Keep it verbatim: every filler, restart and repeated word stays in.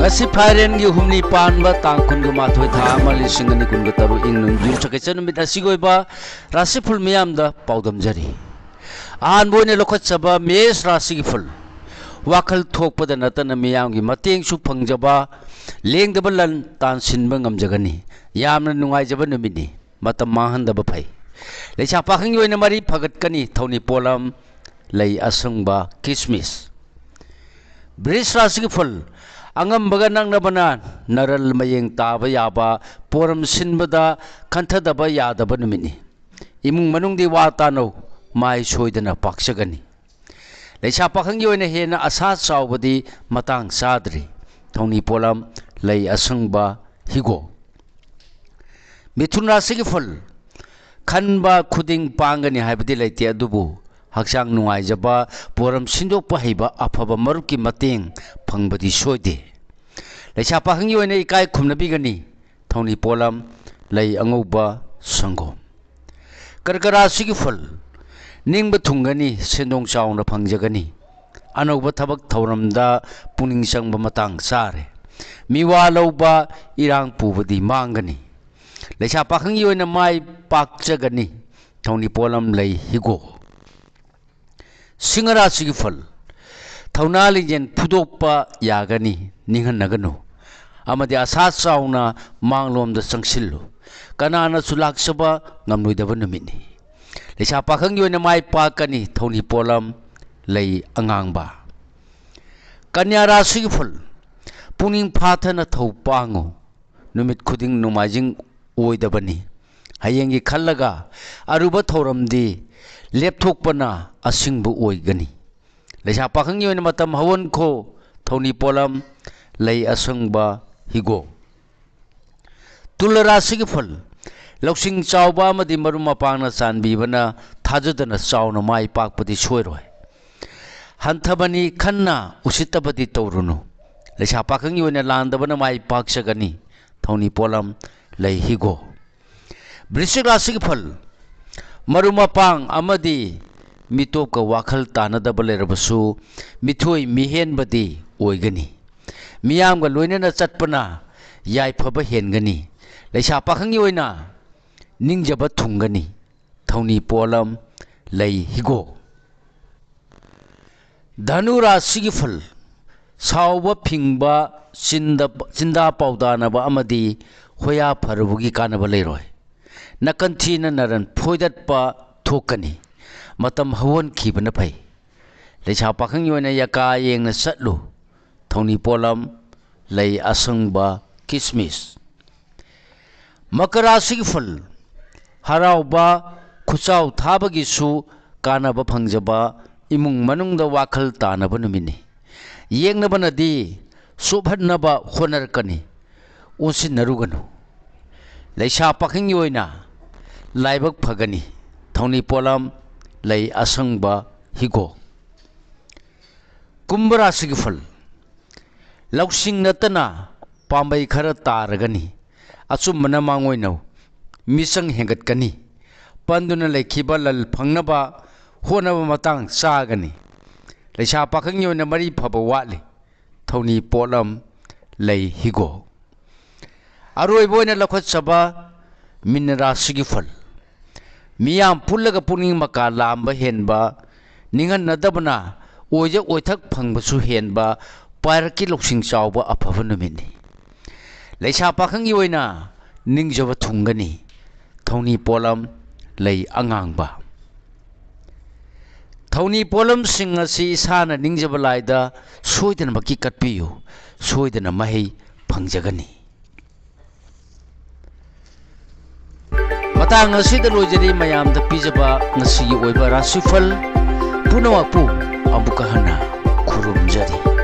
ꯉꯁꯤ ꯐꯥꯏꯔꯦꯟꯒꯤ ꯍꯨꯝꯅꯤ ꯄꯥꯟꯕ ꯇꯥꯡ ꯀꯨꯟꯒ ꯃꯥꯊꯣꯏ, ꯊꯥ ꯑꯃ, ꯂꯤꯁꯤꯡ ꯑꯅꯤ ꯀꯨꯟꯒ ꯇꯔꯨꯛ, ꯏꯪ ꯅꯨꯃꯤꯠ ꯌꯨꯝꯁꯀꯩꯆ ꯅꯨꯃꯤꯠ ꯑꯁꯤꯒꯤ ꯑꯣꯏꯕ ꯔꯥꯁꯤꯐꯜ ꯃꯤꯌꯥꯝꯗ ꯄꯥꯎꯗꯝꯖꯔꯤ꯫ ꯑꯍꯥꯟꯕ ꯑꯣꯏꯅ ꯂꯧꯈꯠꯆꯕ ꯃꯦꯁ ꯔꯥꯁꯤꯒꯤ ꯐꯜ꯫ ꯋꯥꯈꯜ ꯊꯣꯛꯄꯗ ꯅꯠꯇꯅ ꯃꯤꯌꯥꯝꯒꯤ ꯃꯇꯦꯡꯁꯨ ꯐꯪꯖꯕ, ꯂꯦꯡꯗꯕ ꯂꯟ ꯇꯥꯟꯁꯤꯟꯕ ꯉꯝꯖꯒꯅꯤ꯫ ꯌꯥꯝꯅ ꯅꯨꯡꯉꯥꯏꯖꯕ ꯅꯨꯃꯤꯠꯅꯤ꯫ ꯃꯇꯝ ꯃꯥꯡꯍꯟꯗꯕ ꯐꯩ꯫ ꯂꯩꯁꯥ ꯄꯥꯈꯪꯒꯤ ꯑꯣꯏꯅ ꯃꯔꯤ ꯐꯒꯠꯀꯅꯤ꯫ ꯊꯧꯅꯤ ꯄꯣꯠꯂꯝ, ꯂꯩ ꯑꯁꯪꯕ, ꯀꯤꯁꯃꯤꯁ꯫ ꯕ꯭ꯔꯤꯖ ꯔꯥꯁꯤꯒꯤ ꯐꯜ꯫ ꯑꯉꯝꯕꯒ ꯅꯛꯅꯕꯅ ꯅꯔꯜ ꯃꯌꯦꯡ ꯇꯥꯕ ꯌꯥꯕ, ꯄꯣꯔꯝ ꯁꯤꯟꯕꯗ ꯈꯟꯊꯗꯕ ꯌꯥꯗꯕ ꯅꯨꯃꯤꯠꯅꯤ꯫ ꯏꯃꯨꯡ ꯃꯅꯨꯡꯗꯤ ꯋꯥ ꯇꯥꯅꯧ, ꯃꯥꯏ ꯁꯣꯏꯗꯅ ꯄꯥꯛꯆꯒꯅꯤ꯫ ꯂꯩꯁꯥ ꯄꯥꯈꯪꯒꯤ ꯑꯣꯏꯅ ꯍꯦꯟꯅ ꯑꯁꯥ ꯆꯥꯎꯕꯗꯤ ꯃꯇꯥꯡ ꯆꯥꯗ꯭ꯔꯤ꯫ ꯊꯧꯅꯤ ꯄꯣꯠꯂꯝ, ꯂꯩ ꯑꯁꯪꯕ, ꯍꯤꯒꯣꯛ꯫ ꯃꯤꯊꯨꯟ ꯔꯥꯁꯤꯒꯤ ꯐꯜ꯫ ꯈꯟꯕ ꯈꯨꯗꯤꯡ ꯄꯥꯡꯒꯅꯤ ꯍꯥꯏꯕꯗꯤ ꯂꯩꯇꯦ, ꯑꯗꯨꯕꯨ ꯍꯛꯆꯥꯡ ꯅꯨꯡꯉꯥꯏꯖꯕ, ꯄꯣꯔꯝ ꯁꯤꯟꯗꯣꯛꯄ ꯍꯩꯕ, ꯑꯐꯕ ꯃꯔꯨꯞꯀꯤ ꯃꯇꯦꯡ ꯐꯪꯕꯗꯤ ꯁꯣꯏꯗꯦ꯫ ꯂꯩꯁꯥ ꯄꯥꯈꯪꯒꯤ ꯑꯣꯏꯅ ꯏꯀꯥꯏ ꯈꯨꯝꯅꯕꯤꯒꯅꯤ꯫ ꯊꯧꯅꯤ ꯄꯣꯠꯂꯝ, ꯂꯩ ꯑꯉꯧꯕ, ꯁꯪꯒꯣꯝ꯫ ꯀꯔꯀ ꯔꯥꯁꯤꯒꯤ ꯐꯜ꯫ ꯅꯤꯡꯕ ꯊꯨꯡꯒꯅꯤ, ꯁꯦꯟꯗꯣꯡ ꯆꯥꯎꯅ ꯐꯪꯖꯒꯅꯤ꯫ ꯑꯅꯧꯕ ꯊꯕꯛ ꯊꯧꯔꯝꯗ ꯄꯨꯛꯅꯤꯡ ꯆꯪꯕ ꯃꯇꯥꯡ ꯆꯥꯔꯦ꯫ ꯃꯤꯋꯥ ꯂꯧꯕ, ꯏꯔꯥꯡ ꯄꯨꯕꯗꯤ ꯃꯥꯡꯒꯅꯤ꯫ ꯂꯩꯁꯥ ꯄꯥꯈꯪꯒꯤ ꯑꯣꯏꯅ ꯃꯥꯏ ꯄꯥꯛꯆꯒꯅꯤ꯫ ꯊꯧꯅꯤ ꯄꯣꯠꯂꯝ, ꯂꯩ ꯍꯤꯒꯣꯛ꯫ ꯁꯤꯡꯍ ꯔꯥꯁꯤꯒꯤ ꯐꯜ꯫ ꯊꯧꯅꯥ ꯂꯤꯡꯖꯦꯜ ꯐꯨꯗꯣꯛꯄ ꯌꯥꯒꯅꯤ, ꯅꯤꯡꯍꯟꯅꯒꯅꯨ꯫ ꯑꯃꯗꯤ ꯑꯁꯥ ꯆꯥꯎꯅ ꯃꯥꯡꯂꯣꯝꯗ ꯆꯪꯁꯤꯜꯂꯨ꯫ ꯀꯅꯥꯅꯁꯨ ꯂꯥꯛꯆꯕ ꯉꯝꯂꯣꯏꯗꯕ ꯅꯨꯃꯤꯠꯅꯤ꯫ ꯂꯩꯁꯥ ꯄꯥꯈꯪꯒꯤ ꯑꯣꯏꯅ ꯃꯥꯏ ꯄꯥꯛꯀꯅꯤ꯫ ꯊꯧꯅꯤ ꯄꯣꯠꯂꯝ, ꯂꯩ ꯑꯉꯥꯡꯕ꯫ ꯀꯟꯌꯥ ꯔꯥꯁꯤꯒꯤ ꯐꯜ꯫ ꯄꯨꯛꯅꯤꯡ ꯐꯥꯊꯅ ꯊꯧ ꯄꯥꯡꯉꯨ꯫ ꯅꯨꯃꯤꯠ ꯈꯨꯗꯤꯡ ꯅꯣꯡꯃꯥꯏꯖꯤꯡ ꯑꯣꯏꯗꯕꯅꯤ꯫ ꯍꯌꯦꯡꯒꯤ ꯈꯜꯂꯒ ꯑꯔꯨꯕ ꯊꯧꯔꯝꯗꯤ ꯂꯦꯞꯊꯣꯛꯄꯅ ꯑꯁꯤꯡꯕ ꯑꯣꯏꯒꯅꯤ꯫ ꯂꯩꯁꯥ ꯄꯥꯈꯪꯒꯤ ꯑꯣꯏꯅ ꯃꯇꯝ ꯍꯧꯍꯟꯈꯣ꯫ ꯊꯧꯅꯤ ꯄꯣꯠꯂꯝ, ꯂꯩ ꯑꯁꯪꯕ, ꯍꯤꯒꯣꯛ꯫ ꯇꯨꯂ ꯔꯥꯁꯤꯒꯤ ꯐꯜ꯫ ꯂꯧꯁꯤꯡ ꯆꯥꯎꯕ ꯑꯃꯗꯤ ꯃꯔꯨꯞ ꯃꯄꯥꯡꯅ ꯆꯥꯟꯕꯤꯕꯅ ꯊꯥꯖꯗꯅ ꯆꯥꯎꯅ ꯃꯥꯏ ꯄꯥꯛꯄꯗꯤ ꯁꯣꯏꯔꯣꯏ꯫ ꯍꯟꯊꯕꯅꯤ ꯈꯟꯅ ꯎꯁꯤꯠꯇꯕꯗꯤ ꯇꯧꯔꯨꯅꯨ꯫ ꯂꯩꯁꯥ ꯄꯥꯈꯪꯒꯤ ꯑꯣꯏꯅ ꯂꯥꯟꯗꯕꯅ ꯃꯥꯏ ꯄꯥꯛꯆꯒꯅꯤ꯫ ꯊꯧꯅꯤ ꯄꯣꯠꯂꯝ, ꯂꯩ ꯍꯤꯒꯣꯛ꯫ ꯕ꯭ꯔꯤꯁꯤꯛ ꯔꯥꯁꯤꯒꯤ ꯐꯜ꯫ ꯃꯔꯨꯞ ꯃꯄꯥꯡ ꯑꯃꯗꯤ ꯃꯤꯇꯣꯞꯀ ꯋꯥꯈꯜ ꯇꯥꯅꯗꯕ ꯂꯩꯔꯕꯁꯨ ꯃꯤꯊꯣꯏ ꯃꯤꯍꯦꯟꯕꯗꯤ ꯑꯣꯏꯒꯅꯤ꯫ ꯃꯤꯌꯥꯝꯒ ꯂꯣꯏꯅꯅ ꯆꯠꯄꯅ ꯌꯥꯏꯐꯕ ꯍꯦꯟꯒꯅꯤ꯫ ꯂꯩꯁꯥ ꯄꯥꯈꯪꯒꯤ ꯑꯣꯏꯅ ꯅꯤꯡꯖꯕ ꯊꯨꯡꯒꯅꯤ꯫ ꯊꯧꯅꯤ ꯄꯣꯠꯂꯝ, ꯂꯩ ꯍꯤꯒꯣꯛ꯫ ꯙꯅꯨ ꯔꯥꯁꯤꯒꯤ ꯐꯜ: ꯁꯥꯎꯕ, ꯐꯤꯡꯕ, ꯆꯤꯟꯗ, ꯆꯤꯟꯗꯥ ꯄꯥꯎꯗꯥꯅꯕ ꯑꯃꯗꯤ ꯍꯣꯌꯥ ꯐꯔꯨꯕꯒꯤ ꯀꯥꯟꯅꯕ ꯂꯩꯔꯣꯏ꯫ ꯅꯥꯀꯟ ꯊꯤꯅ ꯅꯔꯟ ꯐꯣꯏꯗꯠꯄ ꯊꯣꯛꯀꯅꯤ꯫ ꯃꯇꯝ ꯍꯧꯍꯟꯈꯤꯕꯅ ꯐꯩ꯫ ꯂꯩꯁꯥ ꯄꯥꯈꯪꯒꯤ ꯑꯣꯏꯅ ꯌꯥꯀꯥ ꯌꯦꯡꯅ ꯆꯠꯂꯨ꯫ ꯊꯧꯅꯤ ꯄꯣꯠꯂꯝ, ꯂꯩ ꯑꯁꯪꯕ, ꯀꯤꯁꯃꯤꯁ꯫ ꯃꯀꯔ ꯔꯥꯁꯤꯒꯤ ꯐꯜ: ꯍꯔꯥꯎꯕ, ꯈꯨꯆꯥꯎ ꯊꯥꯕꯒꯤꯁꯨ ꯀꯥꯟꯅꯕ ꯐꯪꯖꯕ, ꯏꯃꯨꯡ ꯃꯅꯨꯡꯗ ꯋꯥꯈꯜ ꯇꯥꯅꯕ ꯅꯨꯃꯤꯠꯅꯤ꯫ ꯌꯦꯛꯅꯕꯅꯗꯤ ꯆꯣꯞꯍꯟꯅꯕ ꯍꯣꯠꯅꯔꯛꯀꯅꯤ꯫ ꯑꯣꯟꯁꯤꯟꯅꯔꯨꯒꯅꯨ꯫ ꯂꯩꯁꯥ ꯄꯥꯈꯪꯒꯤ ꯑꯣꯏꯅ ꯂꯥꯏꯕꯛ ꯐꯒꯅꯤ꯫ ꯊꯧꯅꯤ ꯄꯣꯠꯂꯝ, ꯂꯩ ꯑꯁꯪꯕ, ꯍꯤꯒꯣꯛ꯫ ꯀꯨꯝꯚ ꯔꯥꯁꯤꯒꯤ ꯐꯜ: ꯂꯧꯁꯤꯡ ꯅꯠꯇꯅ ꯄꯥꯝꯕꯩ ꯈꯔ ꯇꯥꯔꯒꯅꯤ꯫ ꯑꯆꯨꯝꯕꯅ ꯃꯥꯡꯑꯣꯏꯅꯧ꯫ ꯃꯤꯆꯪ ꯍꯦꯟꯒꯠꯀꯅꯤ꯫ ꯄꯟꯗꯨꯅ ꯂꯩꯈꯤꯕ ꯂꯟ ꯐꯪꯅꯕ ꯍꯣꯠꯅꯕ ꯃꯇꯥꯡ ꯆꯥꯒꯅꯤ꯫ ꯂꯩꯁꯥ ꯄꯥꯈꯪꯒꯤ ꯑꯣꯏꯅ ꯃꯔꯤ ꯐꯕ ꯋꯥꯠꯂꯤ꯫ ꯊꯧꯅꯤ ꯄꯣꯠꯂꯝ, ꯂꯩ ꯍꯤꯒꯣꯛ꯫ ꯑꯔꯣꯏꯕ ꯑꯣꯏꯅ ꯂꯧꯈꯠꯆꯕ ꯃꯤꯟ ꯔꯥꯁꯤꯒꯤ ꯐꯜ: ꯃꯤꯌꯥꯝ ꯄꯨꯜꯂꯒ ꯄꯨꯛꯅꯤꯡ ꯃꯀꯥ ꯂꯥꯝꯕ ꯍꯦꯟꯕ, ꯅꯤꯡꯍꯟꯅꯗꯕꯅ ꯑꯣꯏꯖ ꯑꯣꯏꯊꯛ ꯐꯪꯕꯁꯨ ꯍꯦꯟꯕ, ꯄꯥꯏꯔꯛꯀꯤ ꯂꯧꯁꯤꯡ ꯆꯥꯎꯕ ꯑꯐꯕ ꯅꯨꯃꯤꯠꯅꯤ꯫ ꯂꯩꯁꯥ ꯄꯥꯈꯪꯒꯤ ꯑꯣꯏꯅ ꯅꯤꯡꯖꯕ ꯊꯨꯡꯒꯅꯤ꯫ ꯊꯧꯅꯤ ꯄꯣꯠꯂꯝ, ꯂꯩ ꯑꯉꯥꯡꯕ꯫ ꯊꯧꯅꯤ ꯄꯣꯠꯂꯝꯁꯤꯡ ꯑꯁꯤ ꯏꯁꯥꯅ ꯅꯤꯡꯖꯕ ꯂꯥꯏꯗ ꯁꯣꯏꯗꯅꯃꯛꯀꯤ ꯀꯠꯄꯤꯌꯨ꯫ ꯁꯣꯏꯗꯅ ꯃꯍꯩ ꯐꯪꯖꯒꯅꯤ꯫ ꯃꯇꯥꯡ ꯑꯁꯤꯗ ꯂꯣꯏꯖꯔꯤ ꯃꯌꯥꯝꯗ ꯄꯤꯖꯕ ꯉꯁꯤꯒꯤ ꯑꯣꯏꯕ ꯔꯥꯁꯤꯐꯜ ꯄꯨꯝꯅꯃꯛꯄꯨ ꯑꯃꯨꯛꯀ ꯍꯟꯅ ꯈꯨꯔꯨꯝꯖꯔꯤ꯫